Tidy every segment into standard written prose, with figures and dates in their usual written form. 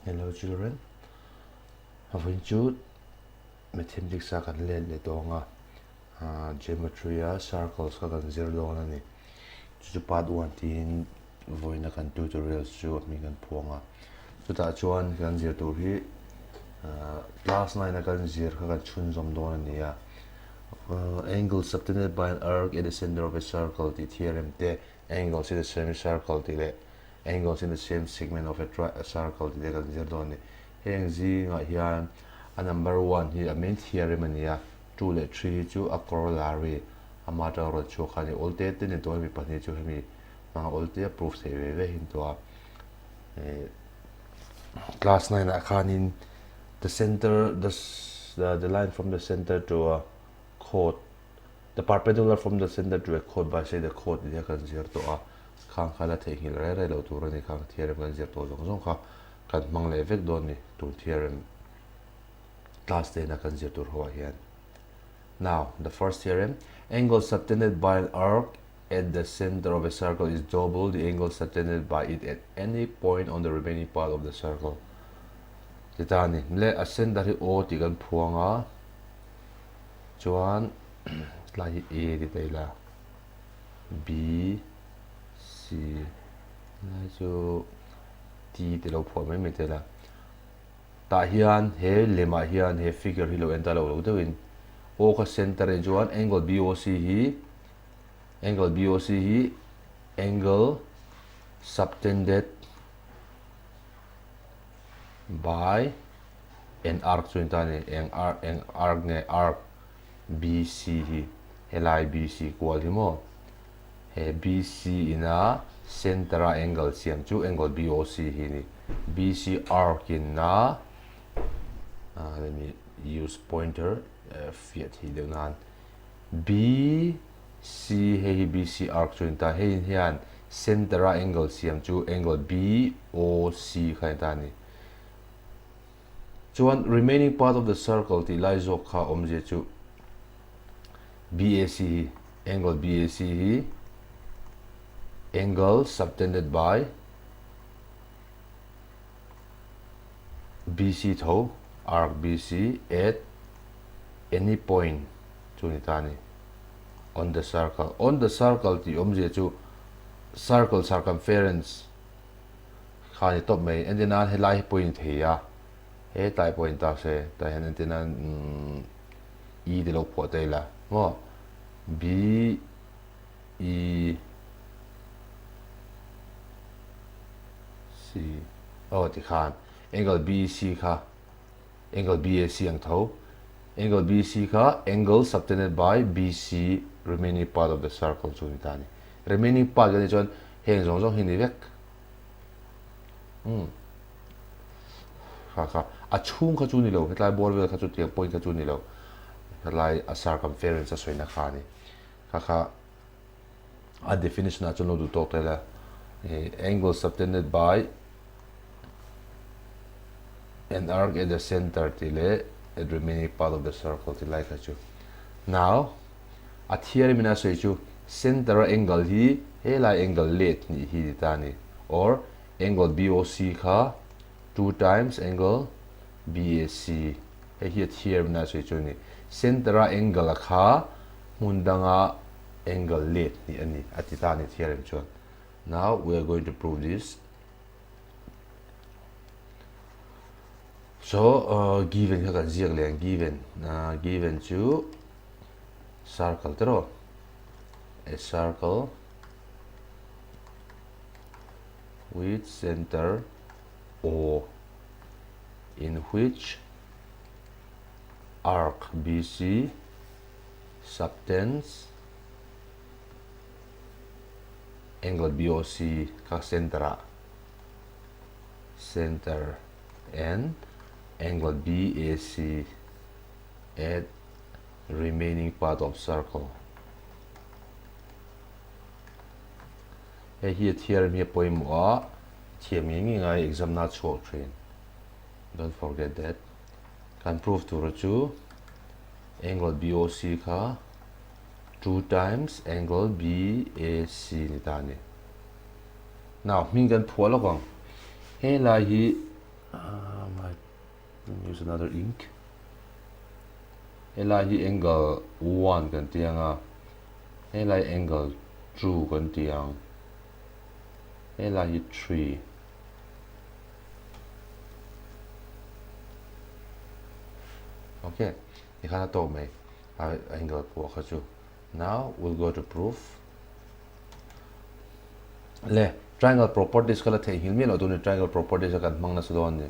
Hello children, vawiin chu mathematics a kan let leh tawh ang a, geometry a circles kha kan zir dawn a ni. Chu chu part one tiin vawiina kan tutorials chu a hming kan phuang a. Chutah chuan kan zir tur hi class nine a kan zir kha kan chhunzawm dawn a ni a. Angle subtended by an arc at the center of a circle tih theorem te, angles in a semicircle tih leh angles in the same segment of a circle tih te kan zir dawn a ni. Heng zingah hian a number one hi a main theorem a ni a, two leh three hi chu a corollary ama atanga rawn chhuak kha a ni. Awl te te ni dawn hemi pahnih chu hemi hmanga awl te a proof theih ve ve hin tawh a. Class nine ah khanin the center the the line from the center to a chord the perpendicular from the center to a chord by say the chord tih hi kan zir tawh a khang kha la theihnghilh rei rei lo tur a ni khang theorem kan zir tawh zawng zawng kha kan hmang leh vek dawn a ni tun theorem class ten a kan zir tur ho ah hian now the first theorem angle subtended by an arc at the center of a circle is double the angle subtended by it at any point on the remaining part of the circle. Ti ta ni. Le a center hi O tih kan phuang a. Chuan tlai hi A ti ta ila. B C lai chu T ti lo phuah mai mai ta ila. Tah hian he lemah hian he figure hi lo en ta lo lo deuhin O kha center a nih chuan angle BOC hi Angle BOC hi angle subtended by an arc chu ni ta a ni. Eng arc eng arc nge arc BC hi helai BC kual hi maw he BC ina center a angle siam chu angle BOC hi a ni. BC arc ina let me use pointer fiah thei deuh nan. BC hei hi BC arc chu a ni ta, hei hian center a angle siam chu angle BOC kha a ni ta a ni. Chuan remaining part of the circle tih lai zawk kha awmzia chu BAC hi angle BAC hi angle subtended by BC tho arc BC at any point chu ni ta a ni. On the circle, on the circle tih awmzia chu circle circumference kha ni tawp mai. Entir nan helai hi point thei a, hetlai point ta se tah hian entir nan umm E te lo phuah ta ila maw B E C aw tikhan angle B C kha angle BAC ang tho. Angle BC kha angle subtended by BC remaining part of the circle chu ni ta a ni. Remaining part kan nih chuan heng zawng zawng hi ni vek. Umm. Kha kha a chhung kha chu ni lo hetlai bawr vel kha chu tiang point kha chu ni lo. Hetlai a circumference a sawina kha a ni. Kha kha a definition ah chuan lo duh tawk ta ila angle subtended by an arc at the center tih leh at remaining part of the circle tih lai kha chu now a theorem in a sawi chu center a angle hi helai angle let nih hi ti ta a ni or angle BOC kha 2 times angle BAC hei hi a theorem in a sawi chu a ni center a angle a kha hmun danga angle let hnih a ni a ti ta a ni theorem chuan. Now we are going to prove this. So uh, given kha kan ziak leh ang given uh, given chu circle te rawh a circle with center O in which arc BC subtends angle BOC kha center ah center and angle BAC at remaining part of circle. Hei hi a theorem hi a pawimawh a, thiam ngei ngei ngai exam na chhuak thin. Don't forget that. Kan proof tur chu angle BOC kha 2 times angle BAC ni ta ni. Now, hming kan phuah lawk ang. He lai hi Use another ink. Helai hi angle 1 kan ti anga. Helai angle 2 kan ti ang. Helai hi 3. Okay, tikhan a tawk mai a angle pawh kha chu. Now we'll go to proof. Le, triangle properties kha la theihnghilh miah loh tur a ni, triangle properties a kan hmang nasa dawn a ni.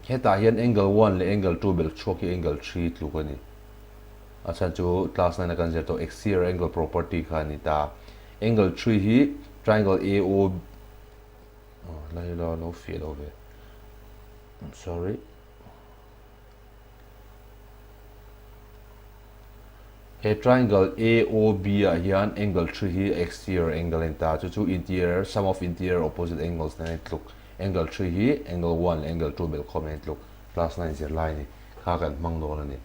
Hetah hian angle 1 leh angle 2 belh chhuak hi angle 3 tluk a ni. A chhan chu class 9 a kan zir tawh exterior angle property kha a ni ta. Angle 3 hi triangle AO lai la lo fiah lo ve. I'm sorry. He triangle AOB ah hian angle 3 hi exterior angle a ni ta, chu chu interior, sum of interior opposite angles nen a intluk. Angle 3 hi angle 1 leh angle 2 belhkhawm nen a intluk. Class 9 zirlai a ni. Kha kan hmang dawn a ni.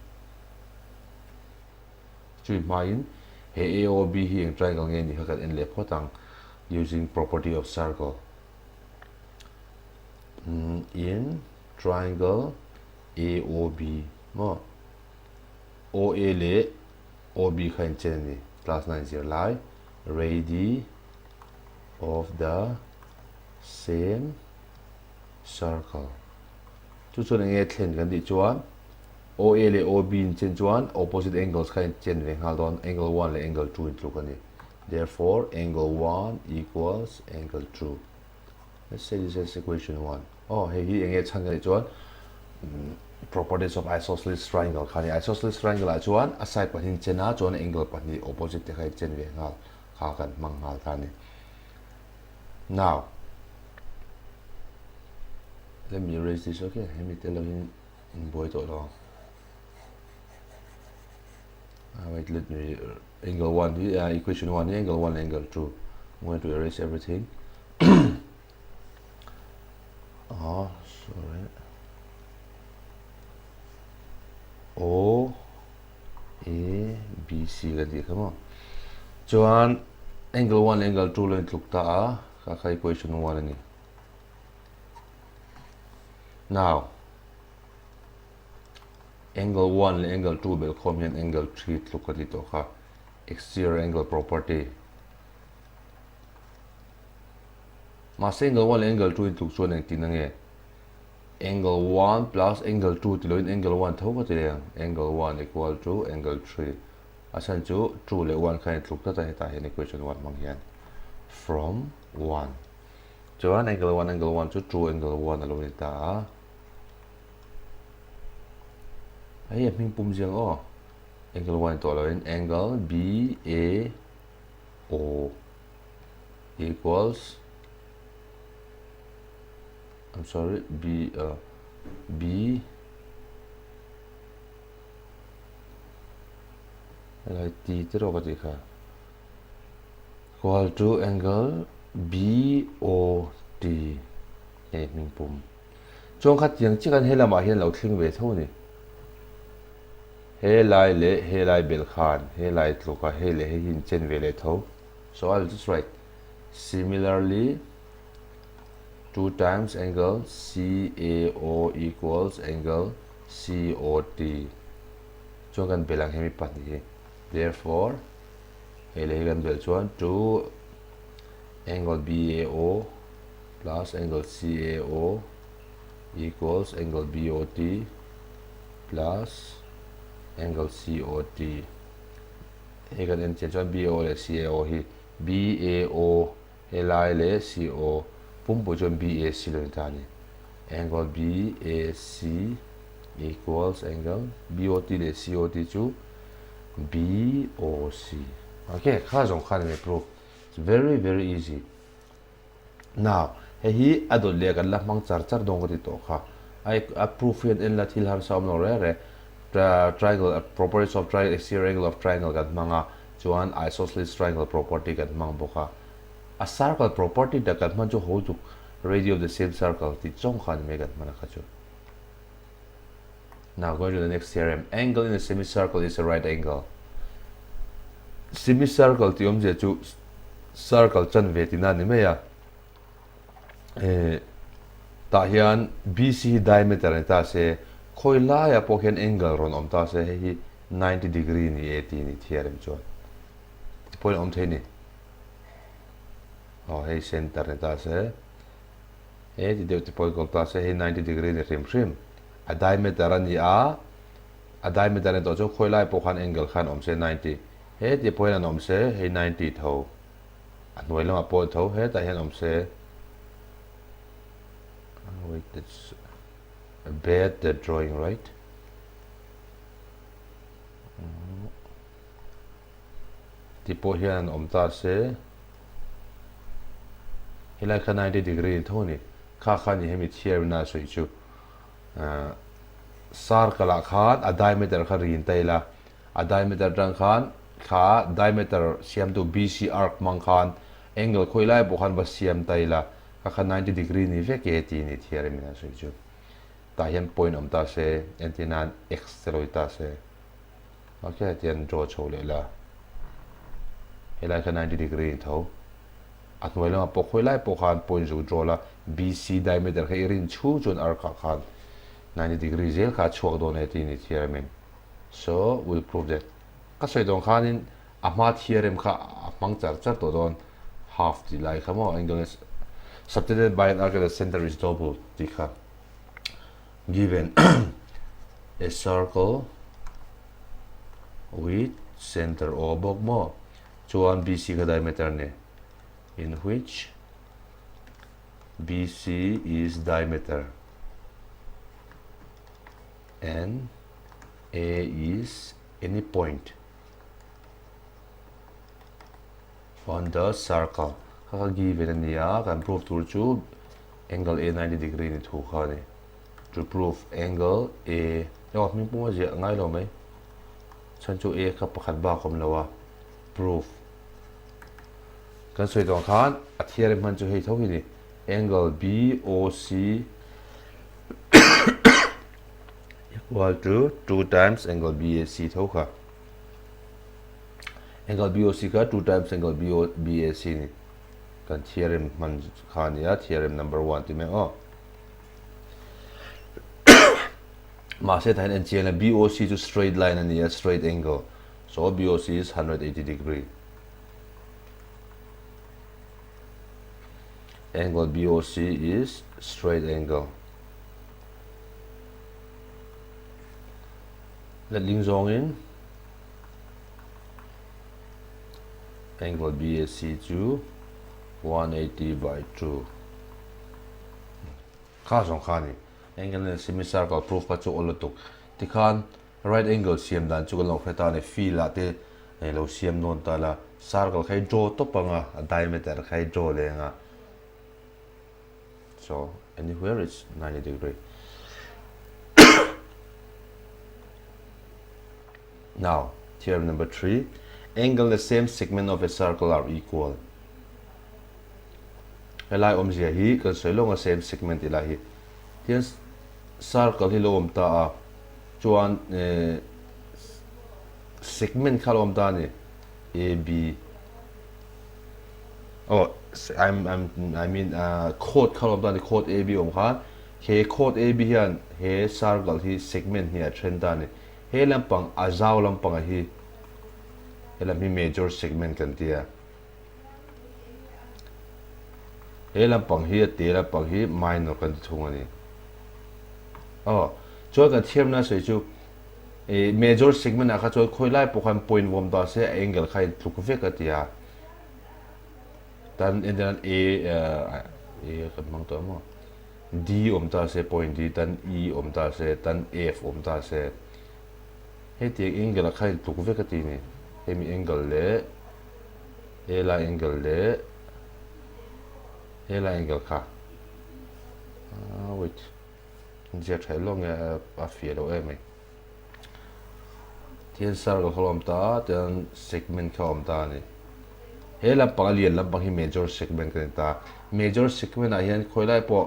Chui hmain he AOB hi eng triangle nge ni kha kan en leh phawt ang using property of circle. In triangle AOB maw OA leh OB kha in chen a ni class 9 zirlai radii of the same circle chu chuan enge thlen kan tih chuan OA leh OB in chen chuan opposite angles kha in chen ve nghal dawn angle 1 leh angle 2 in tluk a ni therefore angle 1 equals angle 2 Let's say this is equation 1. Oh, hei hi enge chhan ka nih chuan properties of isosceles triangle kha ni. Isosceles triangle ah chuan a side pahnih chen a, chuan angle pahnih opposite te kha i chen ve nghal kha kan hmang nghal ta ni. Now, let me erase this, okay? Hemi te lo in in buai tawh lo. Ah, wait, let me angle 1 hi uh, equation 1 hi angle 1 angle 2. I'm going to erase everything. oh, sorry. O A B C kan tih kha maw. Chuan angle 1 angle 2 lo in tluk ta a, kha kha equation 1 ani. Now, Angle 1 leh angle 2 belhkhawm hian angle 3 tluk a ti tawh kha. Exterior angle property. Mahse angle 1 leh angle 2 intluk chuan engtin ange? Angle 1 plus angle 2 ti loin angle 1 tho ka ti leh ang. Angle 1 equal to angle 3. A chhan chu 2 leh 1 kha intluk tlat a hetah hian equation 1 hmang hian. From 1. Chuan angle 1 angle 1 chu 2 angle 1 a lo ni ta a. Hei a hming pum ziang aw. Angle 1 tawh loin angle B A O equals I'm sorry B uh, B helai T te rawh ka tih kha equal to angle B O T hei hming pum Chuan kha tiang chiah khan he lamah hian lo thleng ve tho a ni. He lai leh he lai bel khan he lai tluk a hei leh hei hi in chen ve leh tho. So I'll just write similarly 2 times angle CAO equals angle COT. Chuan kan bel ang hemi pahnih hi. Therefore hei leh hei kan bel chuan 2 angle BAO plus angle CAO equals angle BOT plus angle COT. Hei kan en chian chuan BAO leh CAO hi BAO helai leh CO pumpui chuan BAC lo ni ta a ni. Angle BAC equals angle BOT leh COT chu BOC. Okay, kha zawng khan a ni proof. It's very very easy. Now, hei hi a dawt leh kan la hmang char char dawn ka ti tawh kha. A a proof hian en la thil harsa awm lo reng reng. Triangle, properties of triangle, exterior angle of triangle kan hmang a, chuan isosceles triangle property kan hmang bawk a. A circle property tak kan hman chu ho tuk radii of the same circle tih chawng kha a ni mai kan hman a kha chu. Now going to the next theorem. Angle in a semicircle is a right angle. Semicircle tih awmzia chu circle chan ve tihna a ni mai a. Eh, Tah hian BC hi diameter ni ta se, khawi laiah pawh khian angle rawn awm ta se, hei hi 90 degree ni e tih ni theorem chuan ti pawhin a awm thei ni. Aw hei center ni ta se, he ti deuh ti pawhin ka awm ta se, hei 90 degree ni hrim hrim. A diameter a ni a, a diameter ni tawh chu khawi lai pawh khan angle khan awm se 90. He ti pawhin an awm se, hei 90 tho. A hnuai lamah pawh tho hetah hian awm se. Wait, it's a bad the drawing, right? Ti pawh hian an awm ta se. Helai kha 90 degree ni tho ni. Kha kha ni hemi theory na sawi chu. Circle ah khan a diameter kha rin ta ila. A diameter atang khan kha diameter siamtu BC arc hmang khan angle khawi lai pawh khan va siam ta ila kha kha 90 degree ni vek e tih ni theorem in an sawi chu. Tah hian point awm ta se entir nan x te lo i ta se. Ok tian draw chho leh la. Helai kha 90 degree ni tho. A hnuai lamah pawh khawi lai pawh khan point zu draw la BC diameter kha i rin chhung chuan arc ah khan 90 degree zel kha a chhuak dawn e tih ni theorem in. So we'll prove that. Ka sawi dawn khanin a hma theorem kha a hmang char char tawh dawn half tih lai kha maw angle is subtended by an arc at the center is double tih kha given a circle with center O bawk maw chuan BC kha diameter ni in which BC is diameter and A is any point on the circle kha kha given a ni a kan prove tur chu angle A 90 degree ni thu kha a ni to prove angle A aw hming pum a ziah ngai lo mai chhan chu A kha pakhat bak awm lo a prove kan sawi tawh khan a theorem hman chu hei tho hi ni angle BOC equal to 2 times angle BAC tho kha. Angle BOC kha 2 times angle BO, BAC ni. Kan theorem hman kha ni a, theorem number 1 ti mai aw. Mahse tah hian en chiang la BOC chu straight line a ni a, straight angle. So BOC is 180 degree. Angle BOC is straight angle. Letling zawngin angle BAC chu 180 by 2 kha zawng kha ni angle in semicircle proof kha chu awl lutuk tikhan right angle siam dan chu kan lo hre ta a ni field ah te lo siam dawn ta la circle kha i draw tawp anga a diameter kha i draw leh anga so anywhere it's 90 degree now theorem number 3 angle in the same segment of a circle are equal helai awmzia hi kan sawi lawng a same segment tih lai hi tian circle hi lo awm ta a chuan eh, segment kha lo awm ta a ni A B oh I'm I'm I mean uh, chord kha lo awm ta a ni chord A B awm khan he chord A B hian he circle hi segment hnih a then ta a ni he lampang a zau lampang a hi he lam hi major segment kan ti a He lampang hi a te lampang hi minor kan ti thung a ni. Aw, chuan kan thiamna sawi chu eh, major segment ah kha chuan khawi lai pawh khan point vawm ta se a angle kha in tluk vek a ti a. Tan entirnan A, A kan hmang tawh maw? D awm ta se point D, tan E awm ta se, tan F awm ta se. Hetiang angle ah khan in tluk vek a ti ni. Hemi angle leh Helai angle leh helai angle kha ah wait ziak tha ilo nge a fiah loh em mai tihian circle kha a awm ta a tihian segment kha a awm ta a ni he lampang a lian lampang hi major segment ka ni ta major segment ah hian khawi lai pawh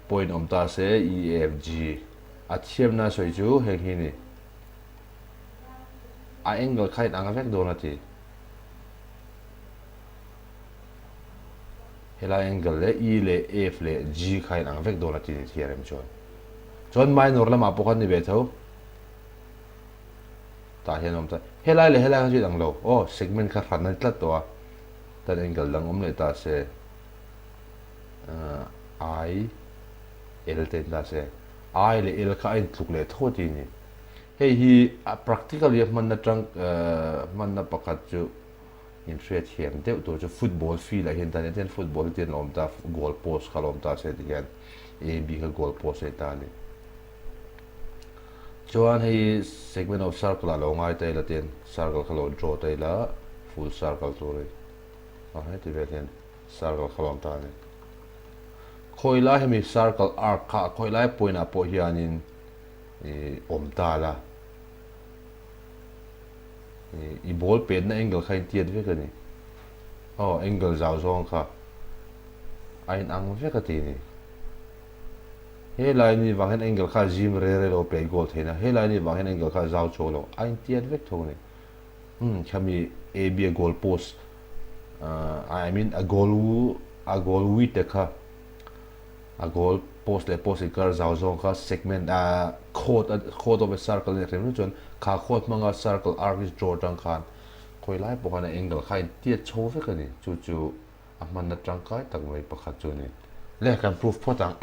point awm ta se E F G a thiamna sawi chu heng hi a ni a angle kha a inang vek dawn a ti. Helai angle leh E leh F leh G kha in ang vek dawn a ti ni theorem chuan. Chuan minor lamah pawh khan ni ve tho. Tah hian awm ta. Helai leh helai kha chu in ang lo. Aw, segment kha hran a ni tlat tawh a. Tan angle dang awm leh ta se. I, L te in ta se. I leh L kha a intluk leh tho ti ni. Hei hi a practically a hmanna tang hmanna pakhat chu inhriatthiam deuh tur chu football field ah hian tan hian football hi tian a awm ta goal post kha a awm ta se ti hian A B kha goal post a ni ta a ni. Chuan hei segment of circle ah lo ngai ta ila tian circle kha lo draw ta ila full circle tur a ni. Aw heti vel hian circle kha lo awm ta a ni. Khawi lai hemi circle arc kha khawi lai point ah pawh hianin i awm ta la. I ball petna angle kha intiat vek a ni. Aw, angle zau zawng kha a inang vek a ti ni. He lai ni vang hian angle kha a zim re re lo pet goal theihna. He lai ni vang hian angle kha a zau chho lo. A intiat vek tho a ni. Umm, khami AB a goal post, I mean a goal a goal width te kha A goal post leh post inkar zau zawng kha segment a chord a chord of a circle a nih hrim hrim chuan kha chord hmanga circle arc is draw atang khan khawi lai pawh khan a angle kha a intiat chho vek a ni. Chu chu a hmanna tangkai tak mai pakhat chu a ni. Le kan proof phawt ang.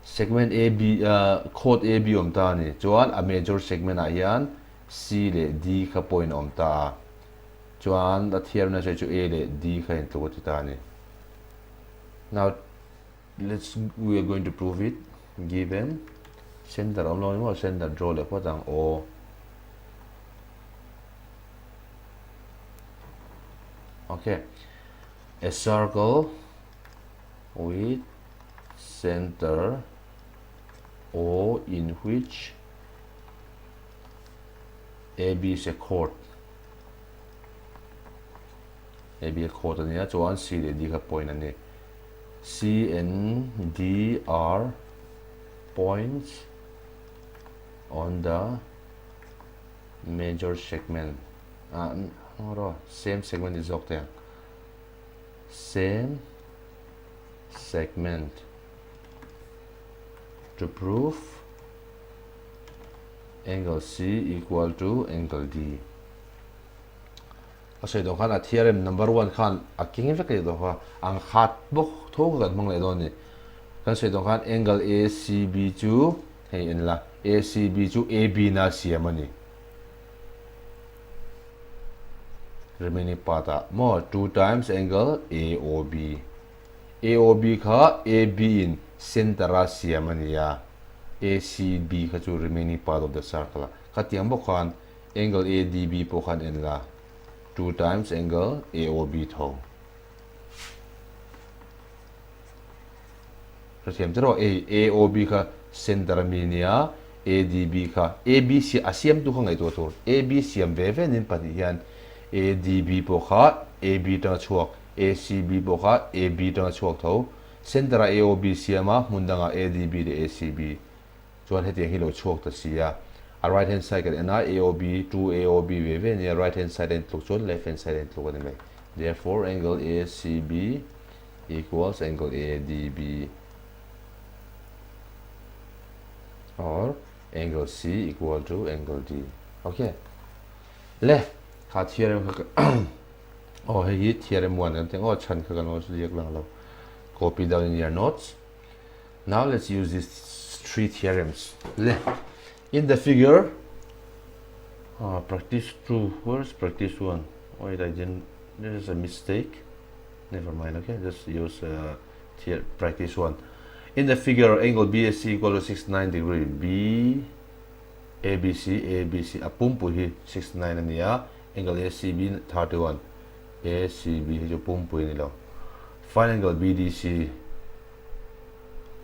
Segment AB chord AB awm ta a ni. Chuan a major segment ah hian C leh D kha point a awm ta a. Chuan a theorem sawi chu A leh D kha intluk a ti ta a ni. Now let's we are going to prove it given center awm lo ni maw center draw leh phawt ang aw okay a circle with center O in which AB is a chord AB a chord a nia chuan C leh D kha point a ni. C and D are points on the major segment ah rawh same segment ni zawk te ang same segment to prove angle C equal to angle D. A sawi dawh khan a theorem number one khan a keng vek leh dawh a, ang khat bawk tho kha kan hmang leh dawn a ni. Kan sawi dawh khan angle ACB chu hei en la, ACB chu AB na siam a ni. Remaining part ah maw 2 times angle AOB. AOB kha AB in center a siam a ni a, ACB kha chu remaining part of the circle a. Khatiang bawk khan Angle ADB pawh khan en la, 2 times angle AOB tho. Hrethiam che rawh, ei AOB kha center a mi nia, ADB kha AB siam a siamtu kha ngaihtuah tur. AB siam ve ve nin pahnih hian ADB pawh kha AB tanga chhuak, ACB pawh kha AB tanga chhuak tho. Center a AOB siam a, hmun dangah ADB leh ACB. Chuan hetiang hi lo chhuak ta si a, a right hand side kan en a, AOB, 2 AOB ve ve ania, right hand side a intluk chuan left hand side a intluk a ni mai. Therefore, angle ACB equals angle ADB or angle C equal to angle D. Okay. Le, kha theorem kha oh hei hi theorem 1 kan teng oh chhan kha kan lo ziak lang lo. Copy down in your notes. Now let's use these three theorems. Le, in the figure, uh, practice 2, where's practice 1? Wait, I didn't, there is a mistake. Never mind, okay, just use uh, practice 1. In the figure, angle BSC equal to 69 degree. B, ABC, ABC, a pumpu hi 69 ania, angle ACB 31. ACB hi chu pumpui ni lo. Find angle BDC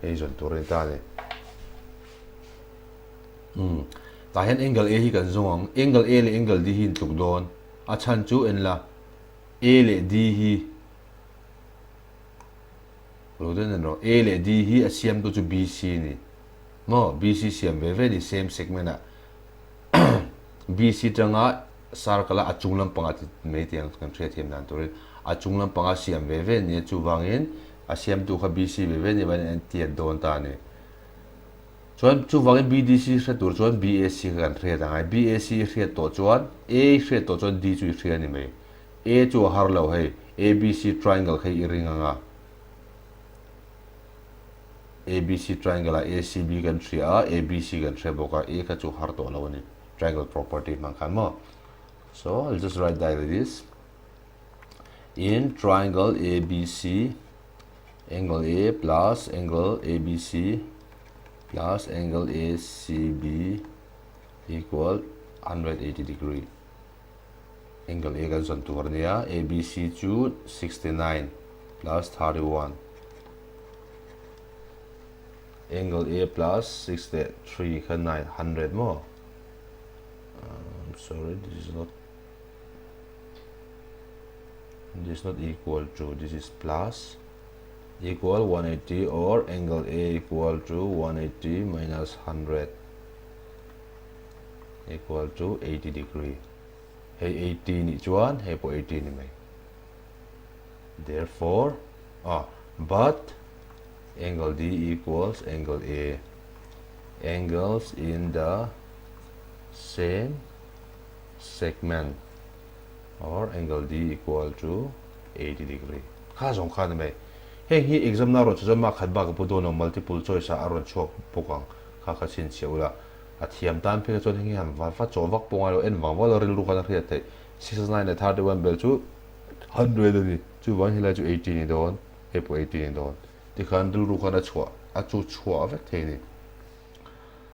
hei zawn tur a ni ta a ni. Umm tah hian angle A hi kan zawng ang. Angle A leh angle D hi intluk dawn. A chhan chu en la A leh D hi lo den en rawh. A leh D hi a siamtu chu BC a ni. Maw BC siam ve ve ni same segment ah BC tanga circle a a chung lampangah ti mai tiang kan hriat thiam dan turin. A chung lampanga siam ve ve nia chuvangin a siamtu kha BC ve ve nia vangin an tiat dawn ta a ni. Chuan chuvangin BDC hre tur chuan BAC kha kan hriat ang a, BAC i hriat tawh chuan A i hriat tawh chuan D chu i hria a ni mai. A chu a har lo hei, ABC triangle kha i ring ang a. ABC triangle ah ACB kan hria a, ABC kan hre bawk a, A kha chu har tawh lo a ni, triangle property hmang khan maw. So, I'll just write like this. In triangle ABC, angle A plus angle ABC plus angle ACB equal 180 degree. Angle A kan zawn tur a nia, ABC chu 69 plus 31. Angle A plus 63 kha 900 maw? I'm sorry, this is not this is not equal to this is plus equal 180 or angle A equal to 180 minus 100 equal to 80 degree. Hei 80 nih chuan hei pawh 80 ni mai. Therefore, ah, but angle D equals angle A. Angles in the same segment or angle D equal to 80 degree. Kha zawng kha ni mai. Heng hi exam na rawn chu chuan mark khat bak a pu dawn lo, multiple choice ah a rawn chhuak bawk ang. Kha kha chhinchhiah ula. A thiam tan phei kha chuan heng hi han va va chaw vak pawh ngai lo, en vang vang lo rilru khan a hriat theih. 69 leh 31 bel chu 100 a ni. Chuvang helai chu 80 ni dawn, hei pawh 80 ni dawn. Tikhan rilru khan a chhuah, a chu chhuah vek thei a ni.